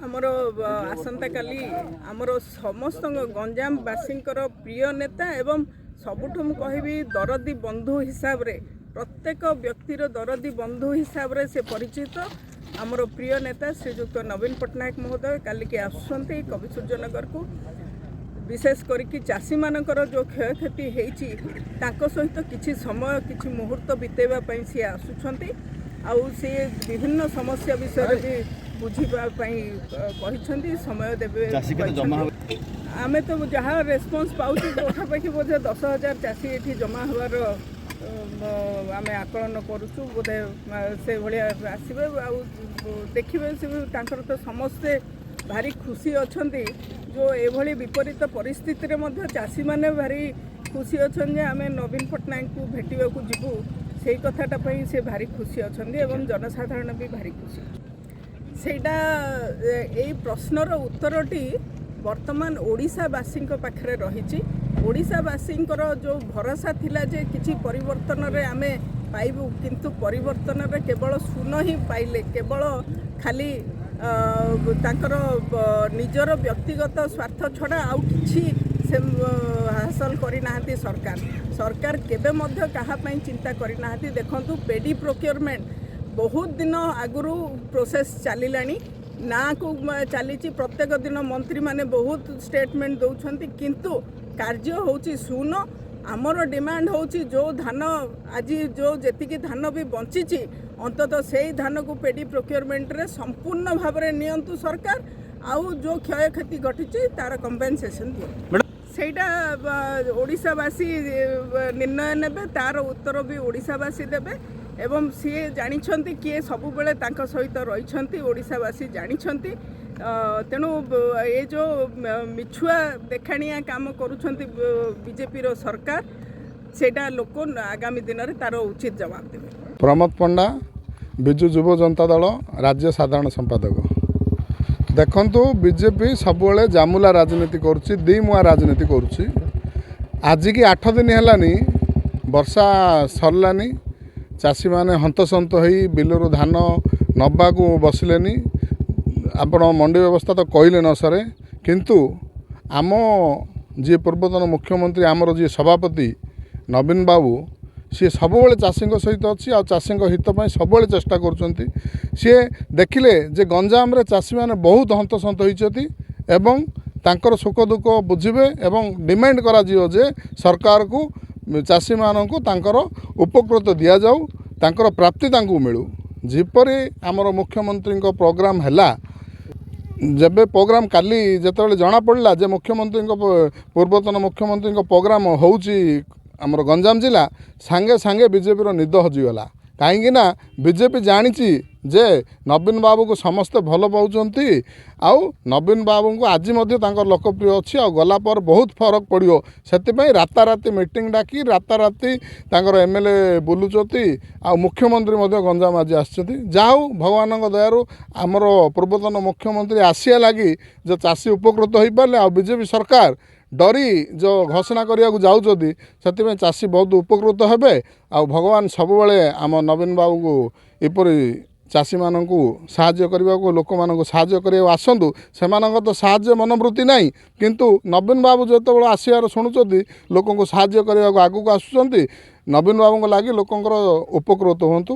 ଆମର ଆସନ୍ତାକାଲି ଆମର ସମସ୍ତଙ୍କ ଗଞ୍ଜାମବାସୀଙ୍କର ପ୍ରିୟ ନେତା ଏବଂ ସବୁଠୁ ମୁଁ କହିବି ଦରଦୀ ବନ୍ଧୁ ହିସାବରେ, ପ୍ରତ୍ୟେକ ବ୍ୟକ୍ତିର ଦରଦୀ ବନ୍ଧୁ ହିସାବରେ ସେ ପରିଚିତ। ଆମର ପ୍ରିୟ ନେତା ଶ୍ରୀଯୁକ୍ତ ନବୀନ ପଟ୍ଟନାୟକ ମହୋଦୟ କାଲିକି ଆସୁଛନ୍ତି କବିସୂର୍ଯ୍ୟନଗରକୁ। ବିଶେଷ କରିକି ଚାଷୀମାନଙ୍କର ଯେଉଁ କ୍ଷୟକ୍ଷତି ହେଇଛି, ତାଙ୍କ ସହିତ କିଛି ସମୟ, କିଛି ମୁହୂର୍ତ୍ତ ବିତେଇବା ପାଇଁ ସିଏ ଆସୁଛନ୍ତି। ଆଉ ସିଏ ବିଭିନ୍ନ ସମସ୍ୟା ବିଷୟରେ ବି ବୁଝିବା ପାଇଁ କହିଛନ୍ତି, ସମୟ ଦେବେ ଚାଷୀ କେତେ ଜମା କହିଛନ୍ତି। ଆମେ ତ ଯାହା ରେସ୍ପନ୍ସ ପାଉଛୁ, ପାଖାପାଖି ବୋଧେ 10,000 ଚାଷୀ ଏଠି ଜମା ହେବାର ଆମେ ଆକଳନ କରୁଛୁ। ବୋଧେ ସେଇଭଳିଆ ଆସିବେ ଆଉ ଦେଖିବେ ସେ ବି। ତାଙ୍କର ତ ସମସ୍ତେ ଭାରି ଖୁସି ଅଛନ୍ତି। ଯେଉଁ ଏଭଳି ବିପରୀତ ପରିସ୍ଥିତିରେ ମଧ୍ୟ ଚାଷୀମାନେ ଭାରି ଖୁସି ଅଛନ୍ତି ଯେ ଆମେ ନବୀନ ପଟ୍ଟନାୟକଙ୍କୁ ଭେଟିବାକୁ ଯିବୁ, ସେଇ କଥାଟା ପାଇଁ ସେ ଭାରି ଖୁସି ଅଛନ୍ତି ଏବଂ ଜନସାଧାରଣ ବି ଭାରି ଖୁସି। ସେଇଟା ଏଇ ପ୍ରଶ୍ନର ଉତ୍ତରଟି ବର୍ତ୍ତମାନ ଓଡ଼ିଶାବାସୀଙ୍କ ପାଖରେ ରହିଛି। ଓଡ଼ିଶାବାସୀଙ୍କର ଯେଉଁ ଭରସା ଥିଲା ଯେ କିଛି ପରିବର୍ତ୍ତନରେ ଆମେ ପାଇବୁ, କିନ୍ତୁ ପରିବର୍ତ୍ତନରେ କେବଳ ଶୂନ ହିଁ ପାଇଲେ। କେବଳ ଖାଲି ତାଙ୍କର ନିଜର ବ୍ୟକ୍ତିଗତ ସ୍ୱାର୍ଥ ଛଡ଼ା ଆଉ କିଛି ସେ ହାସଲ କରିନାହାନ୍ତି ସରକାର। ସରକାର କେବେ ମଧ୍ୟ କାହା ପାଇଁ ଚିନ୍ତା କରିନାହାନ୍ତି। ଦେଖନ୍ତୁ, ପେଡି ପ୍ରୋକ୍ୟୁରମେଣ୍ଟ ବହୁତ ଦିନ ଆଗରୁ ପ୍ରୋସେସ୍ ଚାଲିଲାଣି, ନାଁକୁ ଚାଲିଛି। ପ୍ରତ୍ୟେକ ଦିନ ମନ୍ତ୍ରୀମାନେ ବହୁତ ଷ୍ଟେଟମେଣ୍ଟ ଦେଉଛନ୍ତି, କିନ୍ତୁ କାର୍ଯ୍ୟ ହେଉଛି ଶୂନ। ଆମର ଡିମାଣ୍ଡ ହେଉଛି, ଯେଉଁ ଧାନ ଆଜି ଯେଉଁ ଯେତିକି ଧାନ ବି ବଞ୍ଚିଛି, ଅନ୍ତତଃ ସେଇ ଧାନକୁ ପେଡି ପ୍ରୋକ୍ୟୁରମେଣ୍ଟରେ ସମ୍ପୂର୍ଣ୍ଣ ଭାବରେ ନିଅନ୍ତୁ ସରକାର ଆଉ ଯେଉଁ କ୍ଷୟକ୍ଷତି ଘଟିଛି ତାର କମ୍ପେନସେସନ୍ ଦିଅନ୍ତୁ। ସେଇଟା ଓଡ଼ିଶାବାସୀ ନିର୍ଣ୍ଣୟ ନେବେ, ତାର ଉତ୍ତର ବି ଓଡ଼ିଶାବାସୀ ଦେବେ ଏବଂ ସିଏ ଜାଣିଛନ୍ତି କିଏ ସବୁବେଳେ ତାଙ୍କ ସହିତ ରହିଛନ୍ତି, ଓଡ଼ିଶାବାସୀ ଜାଣିଛନ୍ତି। ତେଣୁ ଏ ଯେଉଁ ମିଛୁଆ ଦେଖାଣିଆ କାମ କରୁଛନ୍ତି ବିଜେପିର ସରକାର, ସେଇଟା ଲୋକ ଆଗାମୀ ଦିନରେ ତାର ଉଚିତ ଜବାବ ଦେବେ। ପ୍ରମୋଦ ପଣ୍ଡା, ବିଜୁ ଯୁବ ଜନତା ଦଳ ରାଜ୍ୟ ସାଧାରଣ ସମ୍ପାଦକ। ଦେଖନ୍ତୁ, ବିଜେପି ସବୁବେଳେ ଜାମୁଲା ରାଜନୀତି କରୁଛି, ଦି ମୁହାଁ ରାଜନୀତି କରୁଛି। ଆଜିକି 8 ଦିନ ହେଲାନି, ବର୍ଷା ସରିଲାନି, ଚାଷୀମାନେ ହନ୍ତସନ୍ତ ହୋଇ ବିଲରୁ ଧାନ ନେବାକୁ ବସିଲେନି। ଆପଣ ମଣ୍ଡି ବ୍ୟବସ୍ଥା ତ କହିଲେ ନ ସରେ। କିନ୍ତୁ ଆମ ଯିଏ ପୂର୍ବତନ ମୁଖ୍ୟମନ୍ତ୍ରୀ, ଆମର ଯିଏ ସଭାପତି ନବୀନ ବାବୁ, ସିଏ ସବୁବେଳେ ଚାଷୀଙ୍କ ସହିତ ଅଛି ଆଉ ଚାଷୀଙ୍କ ହିତ ପାଇଁ ସବୁବେଳେ ଚେଷ୍ଟା କରୁଛନ୍ତି। ସିଏ ଦେଖିଲେ ଯେ ଗଞ୍ଜାମରେ ଚାଷୀମାନେ ବହୁତ ହନ୍ତସନ୍ତ ହୋଇଛନ୍ତି ଏବଂ ତାଙ୍କର ସୁଖ ଦୁଃଖ ବୁଝିବେ ଏବଂ ଡିମାଣ୍ଡ କରାଯିବ ଯେ ସରକାରକୁ ଚାଷୀମାନଙ୍କୁ ତାଙ୍କର ଉପକୃତ ଦିଆଯାଉ, ତାଙ୍କର ପ୍ରାପ୍ତି ତାଙ୍କୁ ମିଳୁ। ଯେପରି ଆମର ମୁଖ୍ୟମନ୍ତ୍ରୀଙ୍କ ପ୍ରୋଗ୍ରାମ ହେଲା, ଯେବେ ପ୍ରୋଗ୍ରାମ କାଲି ଯେତେବେଳେ ଜଣାପଡ଼ିଲା ଯେ ମୁଖ୍ୟମନ୍ତ୍ରୀଙ୍କ, ପୂର୍ବତନ ମୁଖ୍ୟମନ୍ତ୍ରୀଙ୍କ ପ୍ରୋଗ୍ରାମ ହେଉଛି ଆମର ଗଞ୍ଜାମ ଜିଲ୍ଲା, ସାଙ୍ଗେ ସାଙ୍ଗେ ବିଜେପିର ନିଦ ହଜିଗଲା। କାହିଁକି ନା ବିଜେପି ଜାଣିଛି ଯେ ନବୀନ ବାବୁକୁ ସମସ୍ତେ ଭଲ ପାଉଛନ୍ତି ଆଉ ନବୀନ ବାବୁଙ୍କୁ ଆଜି ମଧ୍ୟ ତାଙ୍କର ଲୋକପ୍ରିୟ ଅଛି ଆଉ ଗଲା ପରେ ବହୁତ ଫରକ ପଡ଼ିବ। ସେଥିପାଇଁ ରାତାରାତି ମିଟିଂ ଡାକି ରାତାରାତି ତାଙ୍କର ଏମଏଲଏ ବୁଲୁଛନ୍ତି ଆଉ ମୁଖ୍ୟମନ୍ତ୍ରୀ ମଧ୍ୟ ଗଞ୍ଜାମ ଆଜି ଆସିଛନ୍ତି। ଯାହା ହଉ, ଭଗବାନଙ୍କ ଦୟାରୁ ଆମର ପୂର୍ବତନ ମୁଖ୍ୟମନ୍ତ୍ରୀ ଆସିବା ଲାଗି ଯେ ଚାଷୀ ଉପକୃତ ହୋଇପାରିଲେ ଆଉ ବିଜେପି ସରକାର ଡରି ଯେଉଁ ଘୋଷଣା କରିବାକୁ ଯାଉଛନ୍ତି, ସେଥିପାଇଁ ଚାଷୀ ବହୁତ ଉପକୃତ ହେବେ। ଆଉ ଭଗବାନ ସବୁବେଳେ ଆମ ନବୀନ ବାବୁଙ୍କୁ ଏପରି ଚାଷୀମାନଙ୍କୁ ସାହାଯ୍ୟ କରିବାକୁ, ଲୋକମାନଙ୍କୁ ସାହାଯ୍ୟ କରିବାକୁ ଆସନ୍ତୁ। ସେମାନଙ୍କର ତ ସାହାଯ୍ୟ ମନୋବୃତ୍ତି ନାହିଁ, କିନ୍ତୁ ନବୀନ ବାବୁ ଯେତେବେଳେ ଆସିବାର ଶୁଣୁଛନ୍ତି, ଲୋକଙ୍କୁ ସାହାଯ୍ୟ କରିବାକୁ ଆଗକୁ ଆସୁଛନ୍ତି। ନବୀନ ବାବୁଙ୍କ ଲାଗି ଲୋକଙ୍କର ଉପକୃତ ହୁଅନ୍ତୁ।